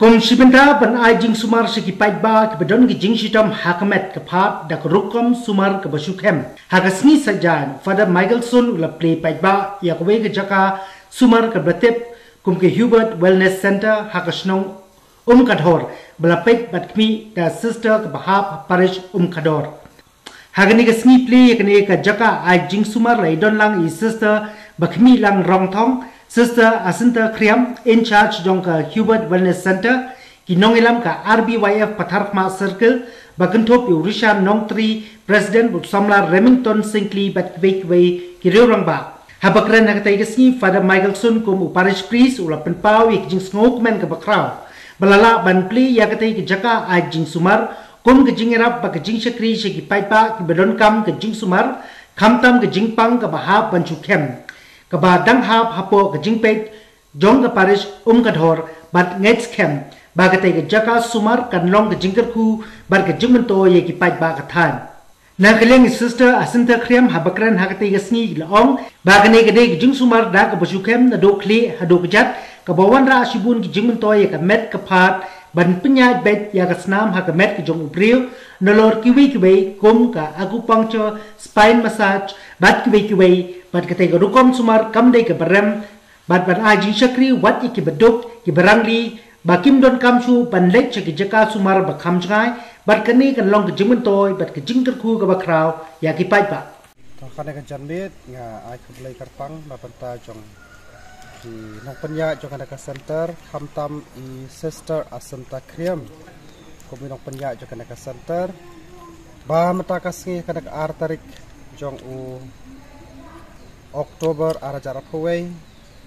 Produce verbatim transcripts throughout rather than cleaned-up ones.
Kum shi bynta ban ai jingsumar sha ki paidbah kiba don ki jingshitom ha ka met ka phad da ka rukom sumar kaba shu khem, ha ka sngi Saitjaiñ, Father Michaelson u la plie paidbah ïa kawei ka jaka sumar kaba la tip kum ka Hubert Wellness Center ha ka shnong Umkadhor, ba la peit bad khmih da Sister kaba hap ha parish Umkadhor. Ha kane ka sngi plie ïa kane ka jaka ai jingsumar la ïadon lang i Sister Bakhmihlang Rongthong, Sister Asinta Khriam, in charge jong ka Hubert Wellness Center, ki nongïalam ka R B Y F Patharkhmah Circle, ba kynthup ïa u Rishan Nongtri, President, u samla Remington Syngkli bad kiwei kiwei ki riew rangbah. Haba kren ha katei ka sngi, Father Michaelson kum u parish priest u la pynpaw ïa ka jingsngewkmen kaba khraw ba la lah ban plie ïa katei ka jaka ai jingsumar kum ka jingïarap bad ka jingshakri sha ki paidbah kiba donkam ka jingsumar, khamtam ka jingpang kaba hap ban shu khem, kaba dang hap hapoh ka jingpeit jong ka parish Umkadhor bad ngeit skhem ba katei ka jaka sumar kan long ka jingkyrkhu bad ka jingmyntoi ïa ki paidbah ka thaiñ. Na ka liang i Sister Asinta Khriam haba kren ha katei ka sngi la ong ba kane ka dei ka jingsumar da kaba shu khem naduh khlieh haduh kjat, kaba wanrah shibun ki jingmyntoi ïa ka met ka phad ban pynïaid beit ïa ka snam ha ka met ka jong u briew, nalor kiwei kiwei kum ka acupuncture, spine massage bad kiwei kiwei. Bad katei ka rukom sumar kam dei kaba rem bad ban ai jingshakri wat ïa kiba duk, kiba rangli, ba kim donkam shuh ban leit sha ki jaka sumar ba kham jngai, bad kane kan long ka jingmyntoi bad ka jingkyrkhu kaba khraw ïa ki paidbah. To, kane ka janmiet nga ai khublei kyrpang na bynta jong ki nongpynïaid jong kane ka center, khamtam i Sister Asinta Khriam kum i nongpynïaid jong kane ka center, ba mynta ka sngi, kane ka ar tarik jong u October ar hajar arphew wei,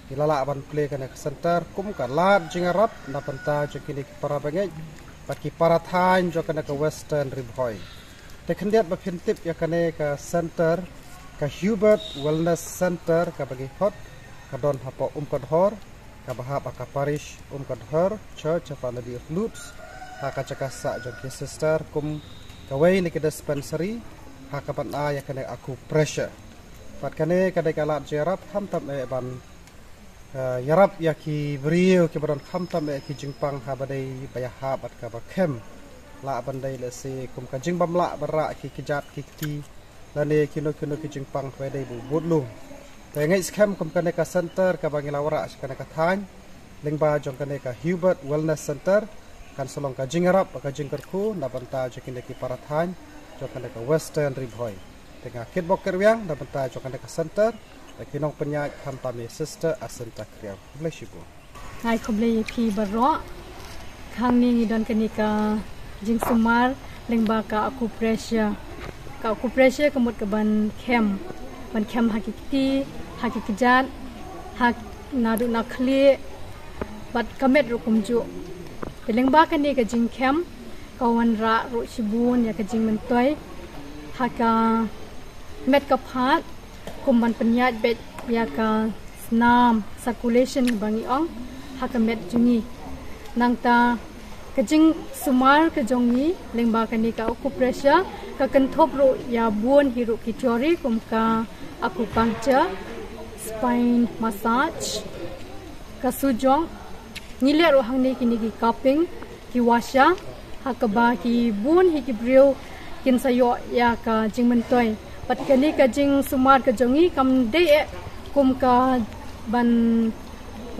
ngi la lah ban plie kane ka center kum ka lad jingïarap na bynta jong kine ki para bangeit bad ki para thaiñ jong kane ka Western Ri Bhoi. Te khyndiat ba phin tip ïa kane ka center, ka Hubert Wellness Center kaba ngi khot, ka don hapoh Umkadhor, kaba hap ha ka parish Umkadhor, Church of Our Lady of Lourdes, ha ka jaka sah jong ki sister kum kawei na ki dispensary ha kaban ai ïa kane ka acupressure. Bad kane ka dei ka lad jingïarap khamtam eh ban, eh, ïarap ïa ki briew kiba don khamtam eh ki jingpang haba dei ba ïahap bad kaba khem. Lah ban dei lehse kum ka jingbym lah ban rah ki kjat ki kti, lane kino kino ki jingpang haba dei ba bud lum. Te ngeit skhem kum kane ka center kaba ngi la wanrah sha kane ka thaiñ lyngba jong kane ka Hubert Wellness Center kan sa long ka jingïarap, ka jingkyrkhu na bynta jong kine ki para thaiñ jong kane ka Western Ri Bhoi. Te nga kitbok kitrwiang na bynta jong kane ka center, da ki nongpynïaid khamtam i Sister Asinta Khriam. Khublei shibun. Nga ai khublei ïa phi baroh. Hangne ngi don kane ka jingsumar lyngba ka acupressure. Ka acupressure ka mut ka ban khem, ban khem ha ki kti, ha ki kjat, ha naduh na khlieh, bad ka met ruh kumjuh. Te lyngba kane ka jingkhem ka wanrah ruh shibun ïa ka jingmyntoi ha ka met ka phad, kum ban pynïaid beit ïa ka snam, circulation ba ngi ong, ha ka met jong ngi. Nangta ka jingsumar ka jong ngi lyngba kane ka acupressure ka kynthup ruh ïa bun hi ruh ki theory kum ka acupuncture, spine massage, ka sujok. Ngi leh ruh hangne kine ki cupping, ki washa, ha kaba ki bun hi ki briew kin sa ïoh ïa ka jingmyntoi. Bad kane ka jingsumar ka jong ngi kam dei eh kum ka ban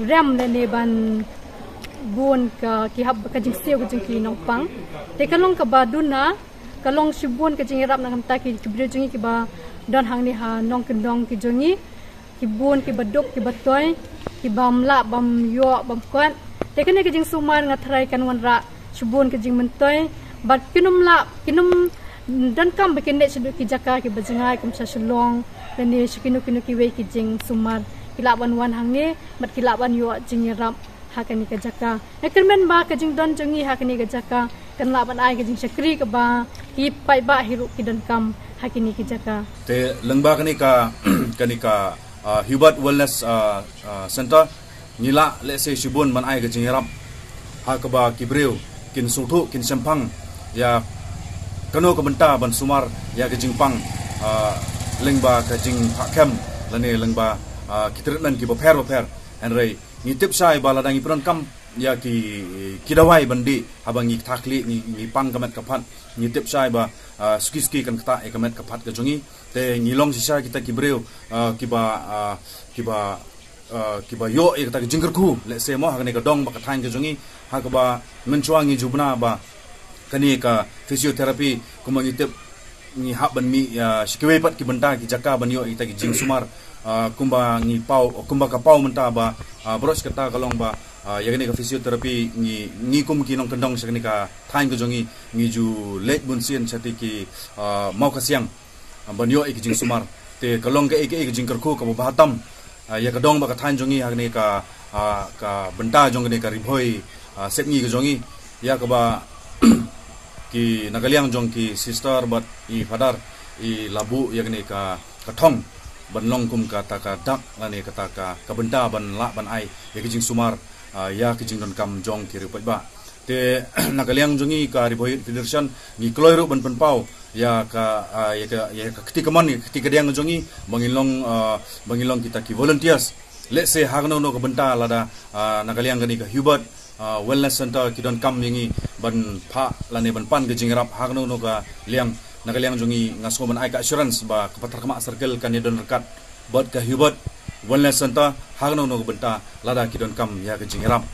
rem lane ban bun ka ki hap ka jingsiew ka jong ki nongpang. Te ka long kaba duna, ka long shibun ka jingïarap na ka bynta ki, ki briew jong ngi kiba don hangne ha nongkyndong ki jong ngi, ki bun kiba duk kiba toi, ki bym lah bym ïoh bym kot. Te kane ka jingsumar nga tharai kan wanrah shibun ka jingmyntoi bad kin ym lah, kin ym donkam ba kin leit shaduh ki jaka kiba jngai kum sha Shillong lane sha kino kino kiwei ki jingsumar. Ki lah ban wan hangne bad ki lah ban ïoh jingïarap ha kane ka jaka. Nga kyrmen ba ka jingdon jong ngi ha kane ka jaka kan lah ban ai ka jingshakri kaba ki paidbah hi ruh ki donkam ha kine ki jaka. Te lyngba kane ka, kane ka, ah, Hubert Wellness, ah, ah, Center, ngi lah lehse shibun ban ai ka jingïarap ha kaba ki briew kin sngewthuh, kin shemphang ïa kano ka bynta ban sumar ïa ka jingpang, ah, lyngba ka jingphah khem lane lyngba, ah, ki treatment kiba pher ba pher. Hynrei ngi tip shai ba lada ngi pyndonkam ïa ki, ki dawai ban dih, haba ngi ktah khlieh, ngi, ngi pang ka met ka phad, ngi tip shai ba, ah, suki suki kan ktah ïa ka met ka phad ka jong ngi. Te ngi long shisha kita ki briew, ah, kiba, ah, kiba, ah, kiba ïoh ïa kata ka jingkyrkhu, lehse mo, ha kane ka dong bad ka thaiñ ka jong ngi, ha kaba mynshuwa ngi ju bna ba kane ka physiotherapy, kumba ngi tip, ngi hap ban mih, ah, sha kiwei pat ki bynta ki jaka ban ïoh ïa kita ki jingsumar, ah, kumba ngi paw, kumba ka paw mynta ba, ah, baroh shi katta ka long ba, ah, ïa kane ka physiotherapy ngi, ngi kum ki nongkyndong sha kane ka thaiñ ka jong ngi, ngi ju leit bun sien sha ki, ah, Mawkasiang, ah, ban ïoh ïa ki jingsumar. Te ka long kaei kaei ka jingkyrkhu kaba bha tam, ah, ïa ka dong bad ka thaiñ jong ngi ha kane ka, ah, ka bynta jong kane ka Ri Bhoi, ah, Sepngi ka jong ngi, ïa kaba ki na ka liang jong ki sister bad i father i la buh ïa kane ka, ka thong ban long kum kata ka dak lane kata ka, ka bynta ban lah ban ai ïa ki jingsumar, ah, ïa ki jingdonkam jong ki riewpaidbah. Te na ka liang jong ngi ka Ri Bhoi Youth Federation ngi kloi ruh ban pynpaw ïa ka, ah, ïa ka, ïa ka kti kamon, ïa ka kti kadiang jong ngi ba ngin long, ah, ba ngin long kita ki volunteers. Lehse ha kano kano ka bynta lada, ah, na ka liang kane ka Hubert, ah, Wellness Center ki donkam ïa ngi ban phah lane ban pan ka jingïarap ha kano kano ka liang, na ka liang jong ngi nga sngew ban ai ka assurance ba ka Patharkhmah Circle kan ïadon ryngkat bad ka Hubert Wellness Center ha kano kano ka bynta lada ki donkam ïa ka jingïarap.